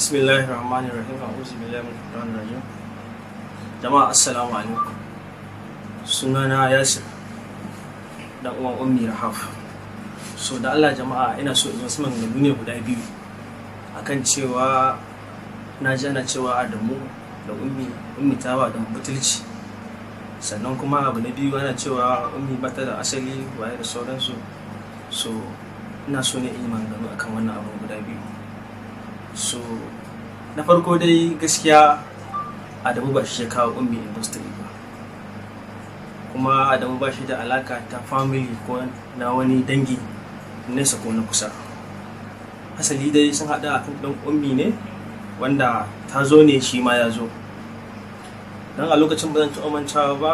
Bismillahir Rahmanir Rahim. A'udhu billahi minash shaitanir rajim. Jama'a, assalamu alaikum. Sunana Yasir, dan uwan Ummi Rahaf. So da Allah jama'a, ina so in wasu maganganu ne guda biyu akan cewa na ji ana cewa Adamu da Ummi, Ummi ta wa Adamu butulci. Sannan kuma abu na biyu, ana cewa Ummi ba ta da asali, waye da sauransu. So ina so ne in yi maganganu akan wannan abun guda biyu. So na farko dai, gaskiya Adamu ba shi ya kawo Ummi industry ba, kuma Adamu ba shi da alaka ta family ko na wani dangi nesa ko na kusa. Asali dai sun haɗu a kan ɗan Ummi ne, wanda ta zo ne, shi ma ya zo. Don a lokacin ba zan taɓa mantawa ba,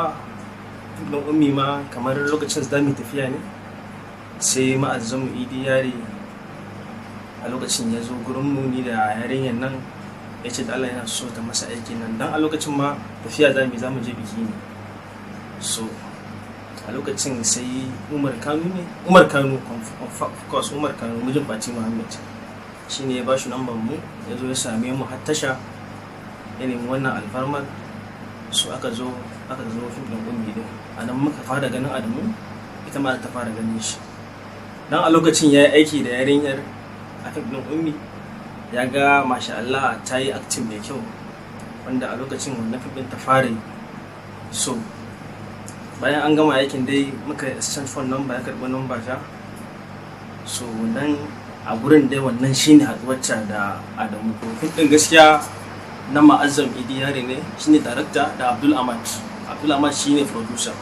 ɗan Ummi ma kamar lokacin za mu tafiya ne, sai Ma'azzamu Idi Yare a lokacin ya zo gurinmu, ni da yarinyar nan, ya ce da Allah yana so ta masa aikin nan. Don a lokacin ma tafiya za mu za mu je biki ne. So a lokacin sai Umar Kanu ne, Umar Kanu, of course, Umar Kanu, mijin Fati Muhammad, shi ne ya ba shi namban mu, ya zo ya same mu har tasha, ya nemi wannan alfarmar. So aka zo fim ɗin Ummi din, a nan muka fara ganin Adamu, ita ma ta fara ganin shi. Dan a lokacin ya yi aiki da yarinyar a fim ɗin Ummi, ya ga masha Allah ta yi acting mai kyau, wanda a lokacin wannan fim ɗin ta fara yi. So bayan an gama aikin dai, muka exchange phone number, ya karɓi number ta. So nan a gurin dai, wannan shine haɗuwarta da Adamu. Fim ɗin gaskiya na Ma'azzam Idi Yare ne, shine director, da Abdul Ahmad. Abdul Ahmad shine producer.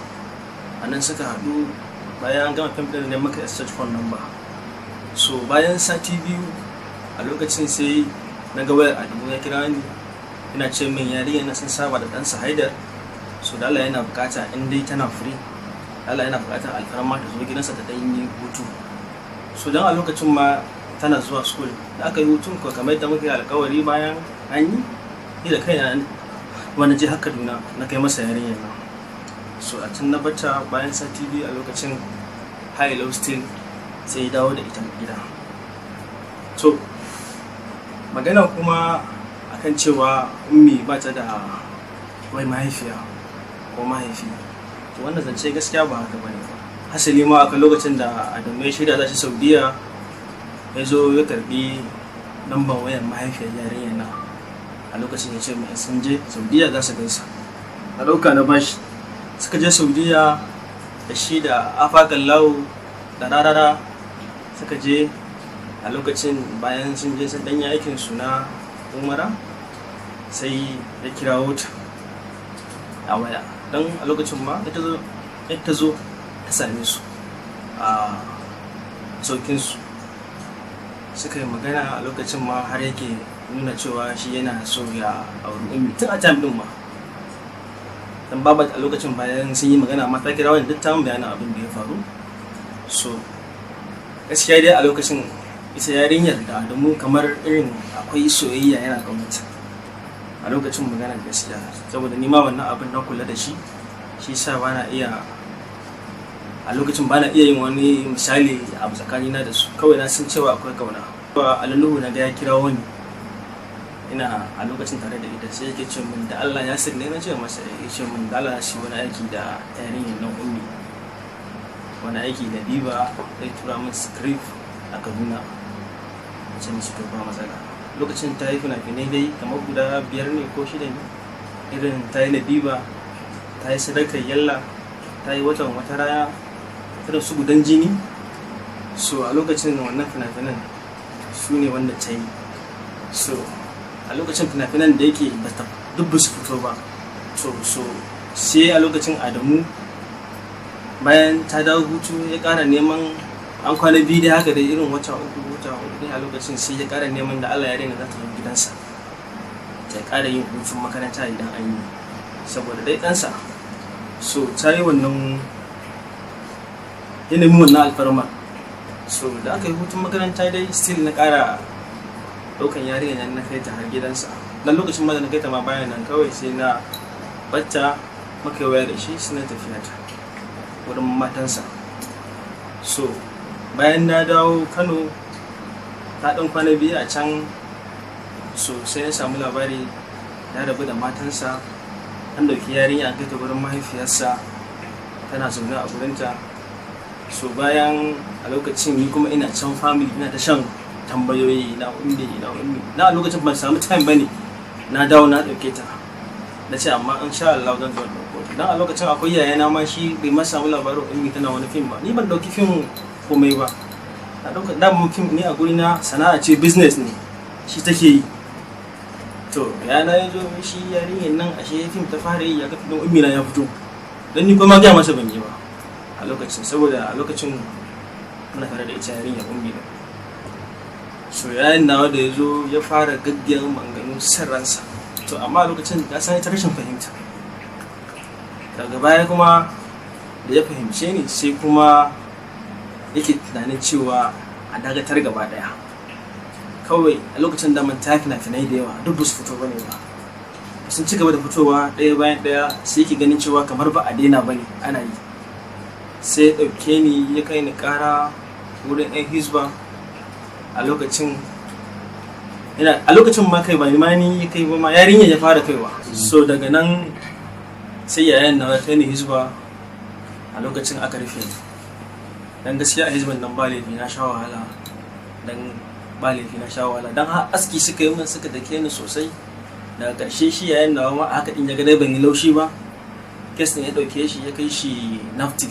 A nan suka haɗu. Bayan an gama fim ɗin ne muka exchange phone number. So bayan sati 2, a lokacin sai na ga wayar Adamu, ya kira ni, ina ce min yarinya na sun saba da ɗansa Haidar. So da Allah yana bukata, in dai tana free, Allah yana bukatar alfarma ta zo gidansa ta ɗan yi hutu. So dan a lokacin ma tana zuwa school. Da aka yi hutun ko, kamar yadda muka yi alkawari, bayan an yi, ni da kaina wani je har Kaduna na kai masa yarinyar nan. So a can na bata. Bayan sati 2, a lokacin high low still, sai ya dawo da ita gida. So magana kuma akan cewa Ummi ba ta da wai mahaifiya ko mahaifi, to wannan zance gaskiya ba haka bane ba. Hasali ma akan lokacin da Adamu ya shirya za shi Saudiya, ya zo ya karbi lambar wayar mahaifiyar yarinyar nan. A lokacin ya ce mai sun je Saudiya za su gaisa. Na ɗauka na bashi. Suka je Saudiya da shi da Afakan Lawo da Rarara suka je. A lokacin bayan sun je sun ɗanyi aikin su na umara, sai ya kirawo ta a waya. Don a lokacin ma ita zo ta same su a saukinsu, suka yi magana. A lokacin ma har yake nuna cewa shi yana so ya auri Ummi tun a time din ma. Dan baba a lokacin bayan sun yi magana ma, ta kira wani, duk ta bayanin abin da ya faru. So gaskiya dai a lokacin ita yarinyar da Adamu kamar irin akwai soyayya, yana kaunata a lokacin, magana gaskiya, saboda ni ma wannan abin na kula da shi, shi sa bana iya, a lokacin bana iya yin wani misali abu tsakanina da su. Kawai na san cewa akwai kauna. Alaluhu na ga ya kira wani, ina a lokacin tare da ita, sai yake ce min da Allah ya ne, na ce masa, ya ce min da Allah shi wani aiki da yarinyar nan Ummi, wani aiki da Diba, zai tura min script a Kaduna. Na ce mishi to ba matsala. Lokacin ta yi fina-finai dai kamar guda biyar ne ko shida ne, irin ta yi Labiba, ta yi Sadakar Yalla, ta yi Watan Wata Rana, irin su Gudan Jini. So a lokacin wannan fina-finan su ne wanda ta yi. So a lokacin fina-finan da yake duk ba su fito ba. So sai a lokacin Adamu, bayan ta dawo hutu, ya kara neman, an kwana biyu dai haka dai, irin wata 3, wata 4 dai, a lokacin sai ya kara neman da Allah ya daina za ta zo gidansa ta kara yin hutun makaranta idan an yi, saboda dai ɗansa. So ta yi wannan, ya nemi wannan alfarma. So da aka yi hutun makaranta dai, still na kara ɗaukan yarinya na kai ta har gidansa. Dan lokacin ma da na kai ta ma bayan nan, kawai sai na bacca, muka yi waya da shi, sai na tafiya ta wurin matansa. So bayan na dawo Kano, ta ɗan kwana biyu a can. So sai na samu labari ya rabu da matansa, an dauki yarinya an kai ta gurin mahaifiyarsa, tana zaune a gurinta. So bayan a lokacin ni kuma ina can family, ina ta shan tambayoyi, na Ummi, na Ummi. Na a lokacin ban samu time bane, na dawo na dauke ta, na ce amma in sha Allah zan zo dauko ta. Dan a lokacin akwai yayana ma, shi bai ma samu labarin Ummi tana wani fim ba. Ni ban dauki fim komai ba, na dauka damun fim ne a guri na sana'a ce, business ne shi take yi. To yana ya zo shi yarinyar nan ashe fim ta fara yi, ya ga fim Ummi na ya fito. Dan ni kuma ga masa ban yi ba a lokacin, saboda a lokacin muna tare da ita yarinyar Ummi da. So yayin nawa da ya zo ya fara gaggiyar maganganu san ransa. To amma a lokacin da san ita rashin fahimta, daga baya kuma da ya fahimce ni, sai kuma yake tunanin cewa a dagatar gaba daya kawai. A lokacin da man ta fina-finai da yawa duk ba su fito bane ba, sun ci gaba da fitowa ɗaya bayan ɗaya. Sai yake ganin cewa kamar ba a daina bane, ana yi. Sai ya ɗauke ni ya kai ni ƙara wurin 'yan Hisba. A lokacin ina a lokacin ma kai ba ma ni kai ba ma, yarinya ya fara kaiwa. So daga nan sai yayan na kai ni Hisba. A lokacin aka rufe ni. Dan gaskiya a Hisban nan ba laifi na sha wahala, dan ba laifi na sha wahala, dan har aski suka yi min, suka dake ni sosai. Daga ƙarshe shi yayan nawa ma haka din ya ga dai ban yi laushi ba, case ɗin ya ɗauke shi ya kai shi NAPTIP,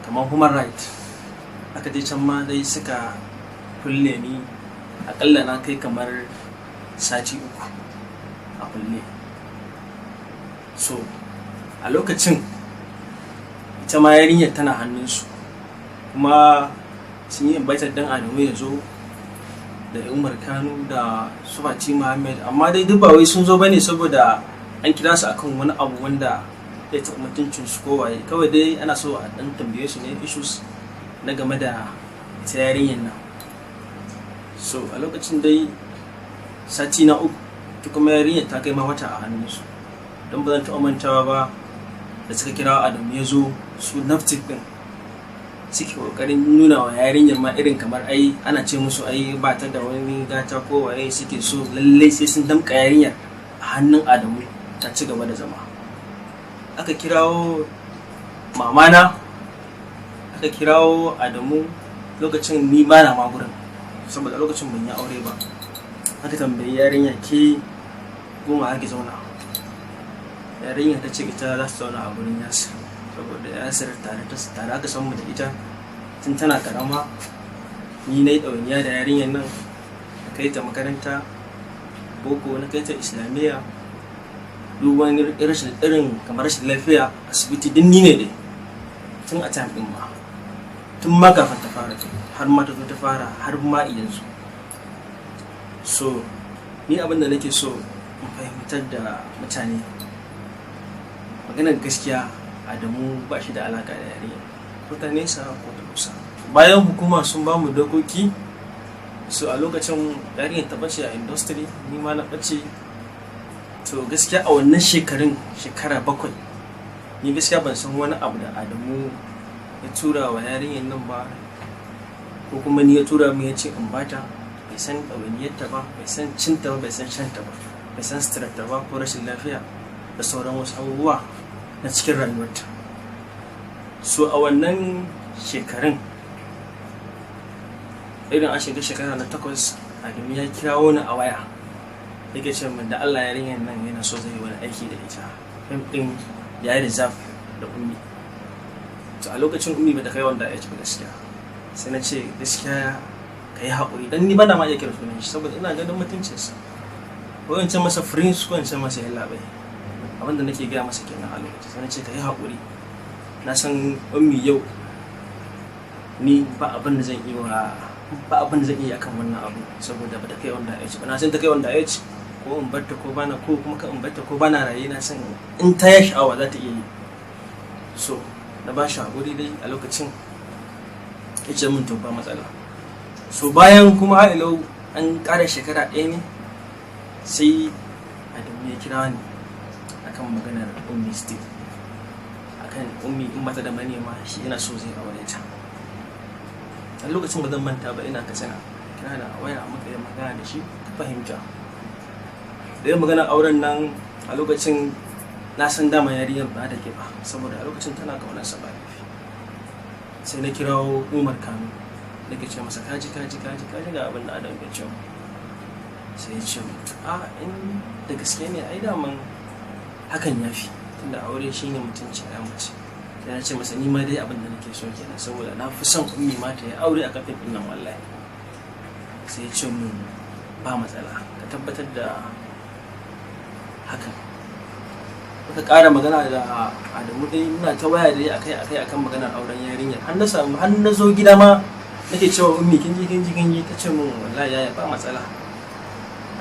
kamar human right. Aka je can ma dai suka kulle ni, akalla na kai kamar sati 3 a kulle. So a lokacin ita ma yarinyar tana hannunsu, kuma sun yi invited dan Adamu ya zo da Umar Kanu da su Fati Muhammad. Amma dai duk ba wai sun zo bane saboda an kira su akan wani abu wanda ya taɓa mutuncin su ko waye. Kawai dai ana so a dan tambaye su ne issues na game da ita yarinyar nan. So a lokacin dai sati na 3 ta kuma yarinyar ta kai ma wata a hannunsu. Don ba zan taɓa mantawa ba da suka kira Adamu ya zo, su NAPTIP din suke kokarin nuna wa yarinyar ma irin kamar ai ana ce musu ai ba ta da wani gata ko waye. Suke so lallai sai sun damka yarinyar a hannun Adamu ta ci gaba da zama. Aka kirawo mamana, aka kirawo Adamu. Lokacin ni ba na ma gurin, saboda lokacin ban yi aure ba. Aka tambayi yarinya, "Ke goma ake zauna?" Yarinya ta ce ita za su zauna a gurin Yasir, saboda Yasir tare ta tare aka san mu da ita tun tana karama. Ni na yi ɗawainiya da yarinyar nan, na kai ta makaranta boko, na kai ta islamiyya, duk wani rashin irin kamar rashin lafiya, asibiti, duk ni ne dai tun a time ɗin ma, tun ma kafin ta fara, har ma ta zo ta fara, har ma yanzu. So ni abin da nake so in fahimtar da mutane, maganar gaskiya, Adamu ba shi da alaka da yarinya, ko ta nesa ko ta kusa. Bayan hukuma sun ba mu dokoki. So a lokacin yarinyar ta bace a industry, ni ma na bace. To gaskiya a wannan shekarun, shekara 7, ni gaskiya ban san wani abu da Adamu ya tura wa yarinyar nan ba, ko kuma ni ya tura mu ya ce in bata. Bai san ɗawainiyarta ba, bai san cinta ba, bai san shanta ba, bai san suturarta ba, ko rashin lafiya da sauran wasu abubuwa na cikin rayuwarta. So a wannan shekarun, irin an shiga shekara na 8, Adamu ya kirawo ni a waya, yake ce min da Allah yarinyar nan yana so zai yi wani aiki da ita, fim ɗin ya yi reserve da Ummi. To a lokacin Ummi bata kai wanda ya ci ba gaskiya. Sai na ce gaskiya ka yi haƙuri, dan ni bana ma iya kira sunan shi saboda ina ganin mutuncinsa, ko in ce masa prince ko in ce masa yallaɓai. Abinda nake gaya masa kenan a lokacin. Sai na ce ka yi haƙuri, na san Ummi yau ni ba abin da zan iya wa, ba abin da zan iya akan wannan abu, saboda ba ta kai wanda ya ci ba. Na san ta kai wanda ya ci, ko in barta ko bana, ko kuma ka in barta ko bana raye, na san in ta ya sha'awa za ta iya yi. So na ba shi haƙuri dai a lokacin, ya ce min to ba matsala. So bayan kuma har ilau an ƙara shekara 1 ne, sai Adamu ya kira ni akan maganar Ummi still, akan Ummi in bata da manema shi yana so zai aure ta. A lokacin ba zan manta ba, ina Katsina, kira da waya, muka yi magana da shi. fahimta. Da yin maganar auren nan a lokacin, na san dama yarinyar ba da ke ba, saboda a lokacin tana kaunarsa ba laifi. Sai na kirawo Umar Kano, nake ce masa, "Kaji, kaji, kaji, kaji, ga abin da Adam ya ce mu." Sai ya ce mu, "A in da gaske ne, ai daman hakan ya fi, tunda aure shine mutunci ya mace." Sai na ce masa, "Ni ma dai abin da nake so kenan, saboda na fi son Ummi ma ta yi aure a kafin ɗin nan wallahi." Sai ya ce mun, "Ba matsala, ka tabbatar da hakan." Muka ƙara magana da Adamu dai, muna ta waya dai akai akai akan maganar auren yarinyar, har na samu, har na zo gida ma nake cewa Ummi, "Kin ji, kin ji, kin ji." Ta ce min, "Wallahi yaya, ba matsala,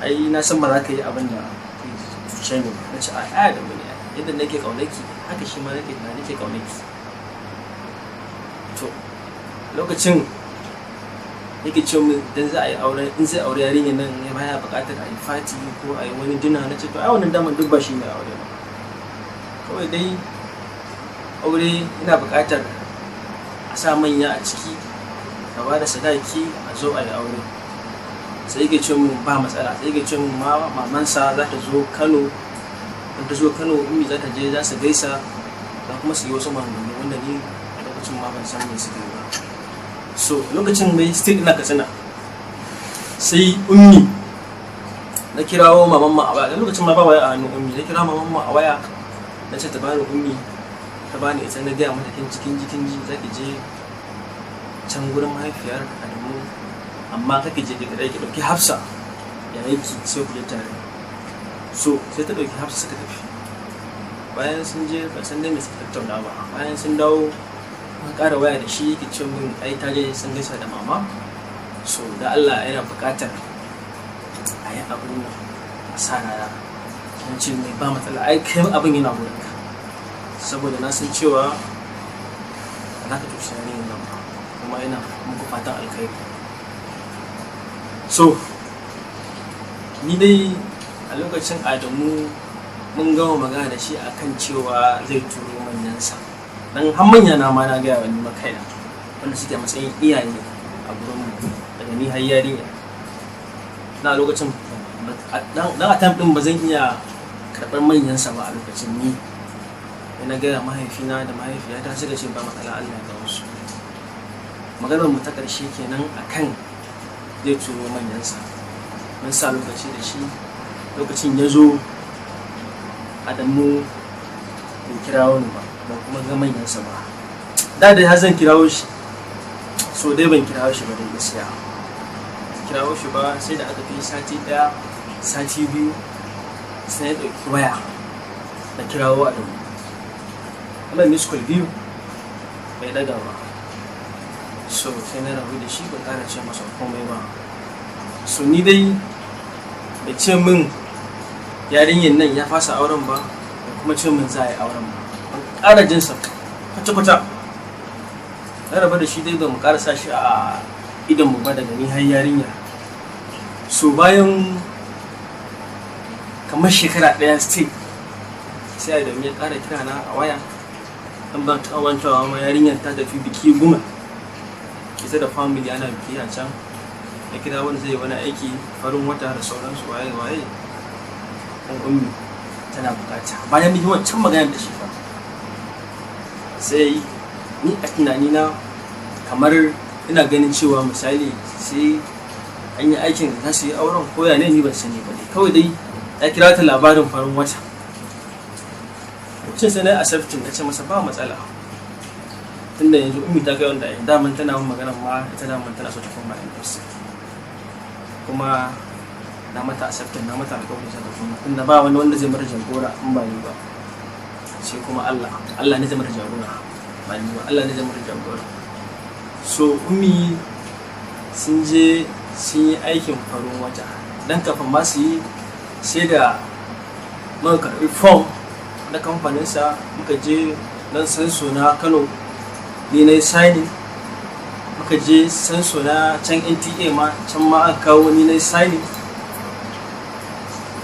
ai na san ba za ka yi abin da cuce ni ba." Na ce, "Ai Adamu ne, yadda nake kaunaki haka shi ma nake kaunaki." To lokacin yake ce min idan za a yi aure, in zai aure yarinyar nan, ya baya buƙatar a yi party ko a yi wani dinner. Na ce, "To ai wannan daman duk ba shi ne aure ba. Kawai dai aure ina buƙatar a sa manya a ciki, ka ba da sadaki, a zo a yi aure." Sai yake ce min ba matsala. Sai yake ce min ma mamansa za ta zo Kano, in ta zo Kano, Ummi za ta je, za su gaisa, za kuma su yi wasu maganganu wanda ni a lokacin ma ban san me suka yi ba. So lokacin mai still ina Katsina. Sai Ummi, na kirawo maman ma a waya. Da lokacin ma ba waya a hannun Ummi. Na kira maman ma a waya, na ce ta bani Ummi. Ta bani ita. Na gaya mata, "Kin ji, kin ji, kin ji, za ki je can gurin mahaifiyar Adamu, amma kake je ki kadai, ki dauki Hafsa yayarki, sai ku je tare." So sai ta dauki Hafsa suka tafi. Bayan sun je, ban san dai me suka tattauna ba. Bayan sun dawo, muka ƙara waya da shi, yake ce min ai ta je sun gaisa da mama, so da Allah yana buƙatar a yi abin nan, a sa rana. Na ce mai, "Ba matsala, ai kai abin yana wurin ka, saboda na san cewa ba za ka cuci yarinyar nan ba, kuma ina muku fatan alkhairi." So ni dai a lokacin Adamu mun gama magana da shi akan cewa zai turo manyansa, dan har manya na ma na gaya wa ni makaina, wanda suke matsayin iyaye a gurin mu, daga ni har yarinya na lokacin. Dan a time din ba zan iya karɓar manyansa ba a lokacin. Ni da na gaya mahaifina da mahaifiyata, suka ce ba matsala, Allah ya kawo su. Maganar mu ta ƙarshe kenan akan zai turo manyansa. Mun sa lokaci da shi. Lokacin ya zo, Adamu bai kirawo ni ba, ban kuma ga manyansa ba. Da dai har zan kirawo shi, so dai ban kirawo shi ba dai gaskiya, kirawo shi ba. Sai da aka fi sati ɗaya, sati 2, sai ya ɗauki waya na kirawo Adamu. Amma miss call biyu bai daga ba. So sai na rabu da shi, ban ƙara ce masa komai ba. So ni dai bai ce min yarinyar nan ya fasa auren ba, bai kuma ce min za a yi auren ba. Ban ƙara jinsa kwata-kwata. Na rabu da shi dai, ba mu ƙara sa shi a idon mu ba, daga ni har yarinya. So bayan kamar shekara ɗaya still, sai Adamu ya ƙara kira na a waya. An ban taɓa mantawa ma, yarinyar ta tafi biki guma ita da family, ana biki a can. Ya kira wani zai wani aiki farin wata da sauransu, waye waye, kan Ummi tana bukata. Bayan mun yi wancan magana da shi fa, sai ni a tunanina kamar ina ganin cewa misali sai an yi aikin za su yi auren ko ya ne, ni ban sani ba ne. Kawai dai ya kira ta labarin farin wata. Lokacin sai na yi accepting, na ce masa ba matsala, tunda yanzu Ummi ta kai wanda daman tana mun magana ma, ita daman tana so ta koma industry, kuma na mata accepting, na mata alƙawarin sa ta koma, tunda ba wani wanda zai mata jagora in ba ni ba, sai kuma Allah. Allah ne zai mata jagora, ba ni ba. Allah ne zai mata jagora. So Ummi sun je sun yi aikin farin wata. Dan kafin ma su yi, sai da muka karɓi form na kamfaninsa, muka je nan sanso na Kano, ni na yi signing. Muka je sanso na can NTA ma, can ma aka kawo, ni na yi signing.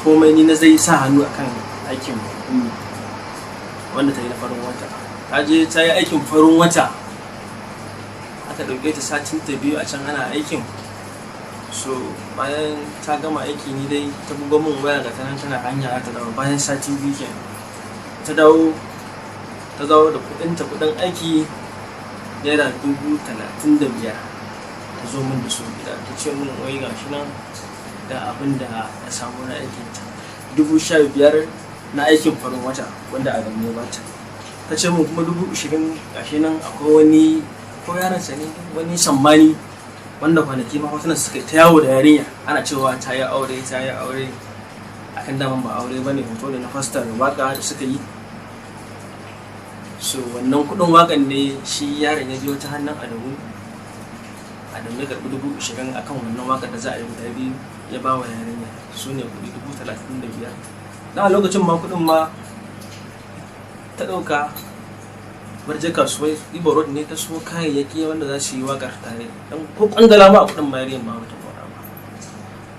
Komai ni na zai sa hannu akan aikin Ummi wanda ta yi na farin wata. Ta je ta yi aikin farin wata, aka ɗauke ta satin ta 2 a can ana aikin. So bayan ta gama aiki, ni dai ta bugo min waya, ga ta nan tana hanya ta dawo bayan sati 2 kenan. Ta dawo, ta dawo da kuɗinta, kuɗin aiki ₦35,000. Ta zo min da su gida, ta ce min wai ga shi nan da abin da ta samu na aikinta, 15,000 na aikin farin wata wanda Adamu ya bata. Ta ce min kuma 20,000 gashi nan, akwai wani ko yaransa ne, wani Sammani, wanda kwanaki ma hotunan suka ta yawo da yarinya, ana cewa ta yi aure, ta yi aure, akan daman ba aure ba ne, hoto ne na fastar waka da suka yi. So wannan kudin wakan ne shi yaron ya biyo ta hannun Adamu. Adamu ya karbi 20,000 akan wannan wakar da za a yi guda biyu, ya ba wa yarinya. Su ne kudi 35,000. Na a lokacin ma kudin ma ta ɗauka barje kasuwar Ibo Road ne ta so kayayyaki wanda za su yi wakar tare, don ko kwandala ma a kudin ma yarinyar ma bata mora ba.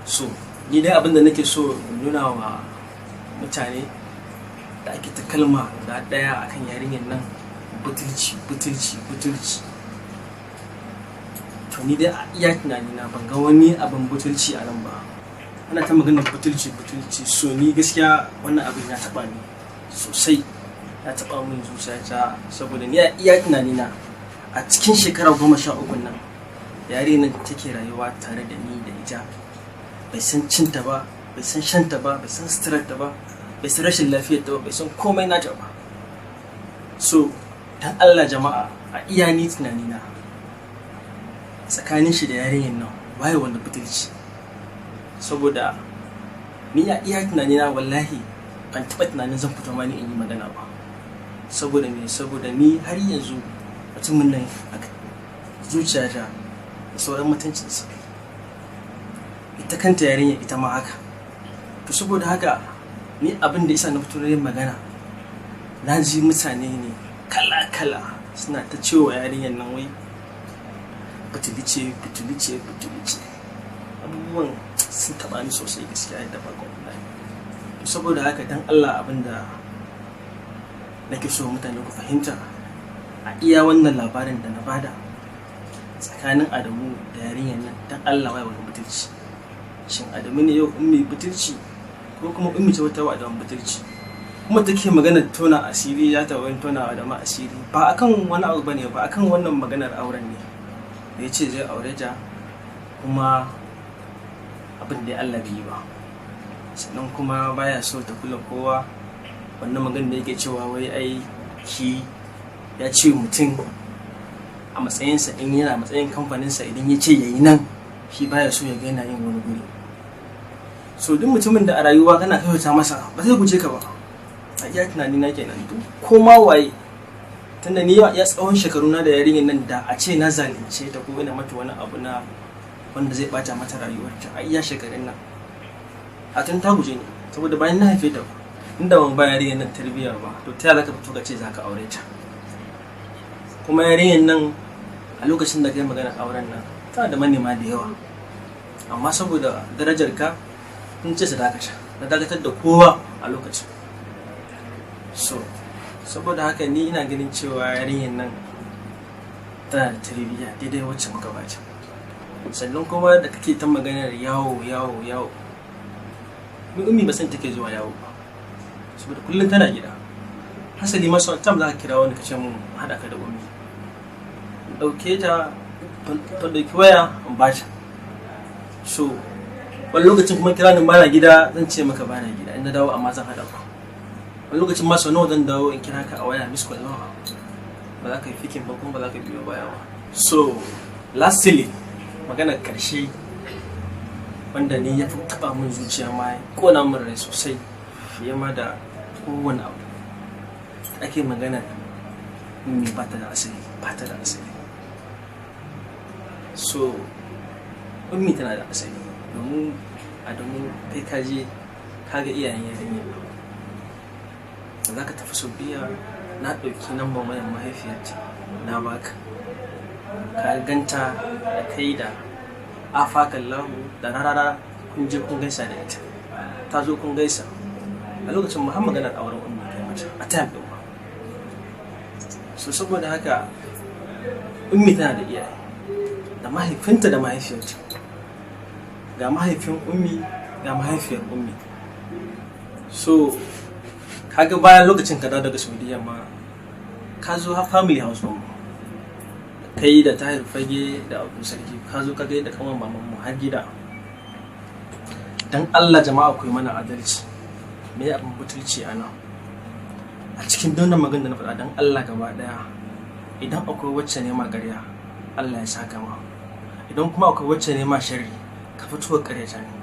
So ni dai abin da nake so in nuna wa mutane da ake ta kalma guda ɗaya akan yarinyar nan, butulci, butulci, butulci, to ni dai a iya tunani na ban ga wani abin butulci a nan ba. Ana ta maganar butulci, butulci. So ni gaskiya wannan abin ya taɓa ni sosai, ya taɓa min zuciyata, saboda ni a iya tunani na a cikin shekara 13 nan yarinyar nan take rayuwa tare da ni da ita, bai san cinta ba, bai san shanta ba, bai san suturarta ba, bai san rashin lafiyarta ba, bai san komai nata ba. So dan Allah jama'a, a iya ni tunani na, tsakanin shi da yarinyar nan waye wanda butulci? Saboda ni a iya tunani na, wallahi ban taɓa tunanin zan fito ma ni in yi magana ba. Saboda me? Saboda ni har yanzu mutumin nan a zuciyata da sauran mutuncinsa. Ita kanta yarinya ita ma haka. To saboda haka ni abin da isa na fito yin magana, na ji mutane ne kala-kala suna ta cewa yarinyar nan wai butulice, butulice, butulice. Abubuwan sun taɓa ni sosai gaskiya yadda ba wallahi. To saboda haka dan Allah, abin da nake so mutane ku fahimta a iya wannan labarin da na bada, tsakanin Adamu da yarinyar nan, dan Allah waye wani butulci? Shin Adamu ne yau Ummi butulci, ko kuma Ummi ce wata wa Adamu butulci? Kuma take magana tona asiri, ya ta wani tona Adamu asiri, ba akan wani abu bane ba, akan wannan maganar auren ne da ya ce zai aure ta, kuma abin da Allah bai yi ba. Sannan kuma baya so ta kula kowa. Wannan magana da yake cewa wai ai shi ya ce mutum a matsayinsa, in yana matsayin kamfaninsa, idan ya ce ya yi nan, shi baya so ya ga yana yin wani guri. So duk mutumin da a rayuwa kana kyautata masa, ba zai guje ka ba. A iya tunani na kenan, duk ko ma waye. Tunda ni ya tsawon shekaru na da yarinyar nan, da a ce na zalunce ta ko ina mata wani abu na wanda zai bata mata rayuwarta a iya shekarun nan, a tun ta guje ni. Saboda bayan na haife ta, inda ban ba yarinyar nan tarbiyya ba, to ta yaya zaka fito ka ce zaka aure ta? Kuma yarinyar nan a lokacin da kai magana auren nan, tana da manema da yawa, amma saboda darajar ka in ce su dakata, na dakatar da kowa a lokacin. So saboda haka ni ina ganin cewa yarinyar nan tana da tarbiyya daidai wacce muka bata. Sannan kuma da kake ta maganar yawo, yawo, yawo, ni Ummi ba san take zuwa yawo ba, saboda kullum tana gida. Hasali ma sau tam za ka kira wani ka ce mun haɗa ka da Ummi, in ɗauke ta, ta ɗauki waya in ba ta. So wani lokacin kuma kira ni bana gida, zan ce maka bana gida, in na dawo amma zan haɗa ku. Wani lokacin ma sau nawa zan dawo in kira ka a waya, miss call nawa, ba za ka yi picking ba, kuma ba za ka biyo baya ba. So lastly, maganar karshe wanda ni ya fi taɓa min zuciya ma, kona min rai sosai fiye ma da kowane abu da ake magana, me ba ta da asali, ba ta da asali. So Ummi tana da asali, domin a domin kai ka je ka ga iyayen yarinya da za ka tafi Saudiya, na ɗauki namban wayan mahaifiyarta na baka, ka ganta da kai da afakallahu da rarara, kun je kun gaisa da ita, ta zo kun gaisa. A lokacin muhammad maganar auren Ummi kai mata a time ɗin ba. So saboda haka Ummi tana da iyaye, da mahaifinta da mahaifiyarta. Ga mahaifin Ummi, ga mahaifiyar Ummi. So kaga bayan lokacin ka dawo daga Saudiya ma, ka zo har family house mu, kai da Tahir Fage da Abu Sarki, ka zo ka gaida kanwar maman mu har gida. Dan Allah jama'a, ku yi mana adalci. Me abin butulci a nan a cikin wannan magana da na faɗa? Dan Allah gaba ɗaya, idan akwai wacce ne ma ƙarya, Allah ya saka ma. Idan kuma akwai wacce ne ma sharri, ka fito ka ƙaryata ne.